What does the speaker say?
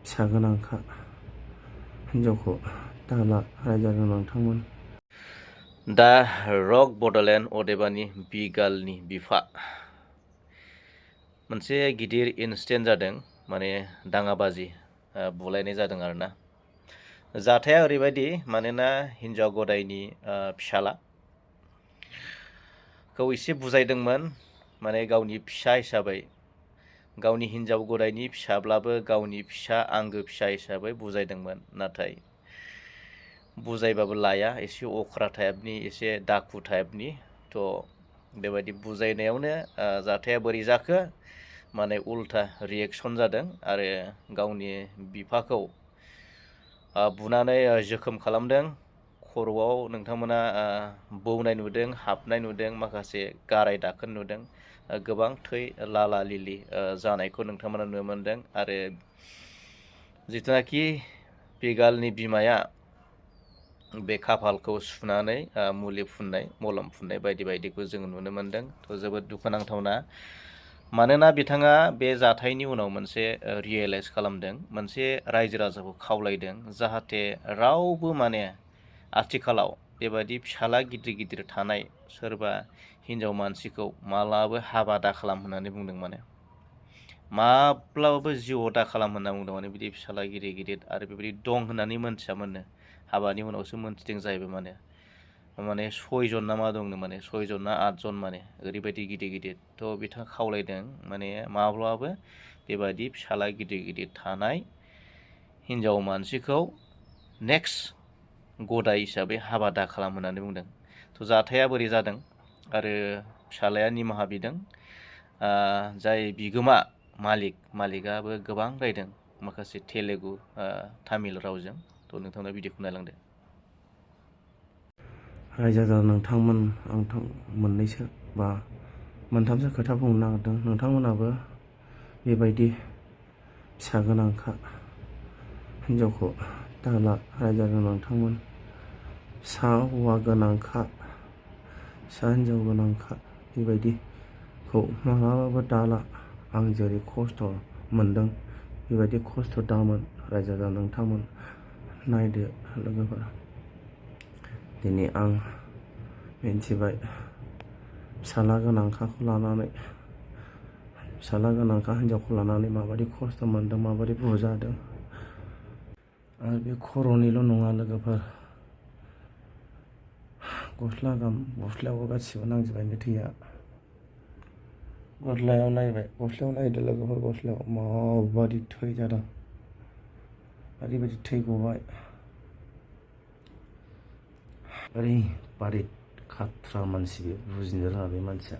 फिसा गोनांखा हिनजावखौ दाला रायजादों नोंथांमोन। दा रक बड'लेण्ड अदेबानि बिगालनि बिफा मोनसे गिदिर इनसिडेन्ट जादों, माने दाङाबाजि बुलायनाय जादों आरोना। जाथाया ओरैबायदि, मानोना हिन्जाव गदायनि फिसालाखौ एसे बुजायदोंमोन, माने गावनि फिसा हिसाबै, गावनि हिन्जाव गदायनि फिसाब्लाबो गावनि फिसा आंगो फिसा हिसाबै बुजायदोंमोन। नाथाय बुजायबाबो लाया, एसे अख्रा टाइपनि, एसे दाखु टाइपनि। थ' बेबायदि बुजायनायावनो जाथाया बोरै जाखो, माने उल्था रिएक्सन जादों आरो गावनि बिफाखौ बुनानै जोखोम खालामदों। खर'आव नोंथांमोना बौनाय नुदों, हाबनाय नुदों, माखासे गाराय दाखोन नुदों, गोबां थै लाला लिलि जानायखौ नोंथांमोना नुनो मोनदों। आरो जिथुनाखि बिगालनि बिमाया बे खाफालखौ सुनानै मुलि फुननाय, मलम फुननाय बायदि बायदिखौ जों नुनो मोनदों। थ' जोबोद दुखुनांथावना, मानोना बिथाङा बे जाथायनि उनाव मोनसे रियेलाइज खालामदों, मोनसे रायजो राजाखौ खावलायदों, जाहाथे रावबो माने आथिखालाव बेबायदि फिसाला गिदिर गिदिर थानाय सोरबा हिन्जाव मानसिखौ मालाबो हाबा दा खालाम होननानै बुंदों। माने माब्लाबाबो जिउआव दा खालाम होनना बुंदों। माने बिदि फिसाला गिदिर गिदिर आरो बेबायदि दं होननानै मोनथियामोननो, हाबानि उनावसो मोनथिदों जाहैबाय। माने 6 जन ना मा दंनो, माने 6 जन ना 8 जन, माने ओरैबायदि गिदिर गिदिर। थ' बिथाङा खावलायदों, माने माब्लाबाबो बेबायदि फिसाला गिदिर गिदिर थानाय हिन्जाव मानसिखौ नेक्स्ट गदाय हिसाबै हाबा दा खालाम होननानै बुंदों। थ' जाथाया बोरै जादों आरो फिसालाया निमाहा बिदों। जाय बिगोमा मालिकआबो गोबां रायदों, माखासे तेलेगु तामिल रावजों। थ' नोंथांना भिडिअखौ नायलांदो। रायजादों नोंथांमोन, आं मोननैसो बा मोनथामसो खोथा बुंनो नागिरदों। नोंथांमोनाबो बेबायदि फिसा गोनांखा हिन्जावखौ दाला रायजादों नोंथांमोन। फिसा हौवा गोनांखा, फिसा हिन्जाव गोनांखा, बेबायदिखौ मालाबाबो दाला। आं जेरै खस्थ' मोनदों बेबायदि खस्थ' दामोन। रायजादों नोंथांमोन। नायदो लोगोफोर, दिनै आं मिन्थिबाय फिसाला गोनांखाखौ लानानै, फिसाला गोनांखा हिन्जावखौ लानानै माबायदि खस्थ' मोनदों, माबायदि बुजादों। आरो बे खर'निल' नङा लोगोफोर, गस्लायावबो गासिबो नांजोबबायनो थैया। गस्लायाव नायबाय, गस्लायाव नायदो लोगोफोर, गस्लायाव माबायदि थै जादों, ओरैबायदि थै गबाय। ओरैबादि खाथ्रा मानसि, बे बुजिनो रोङा बे मानसिया।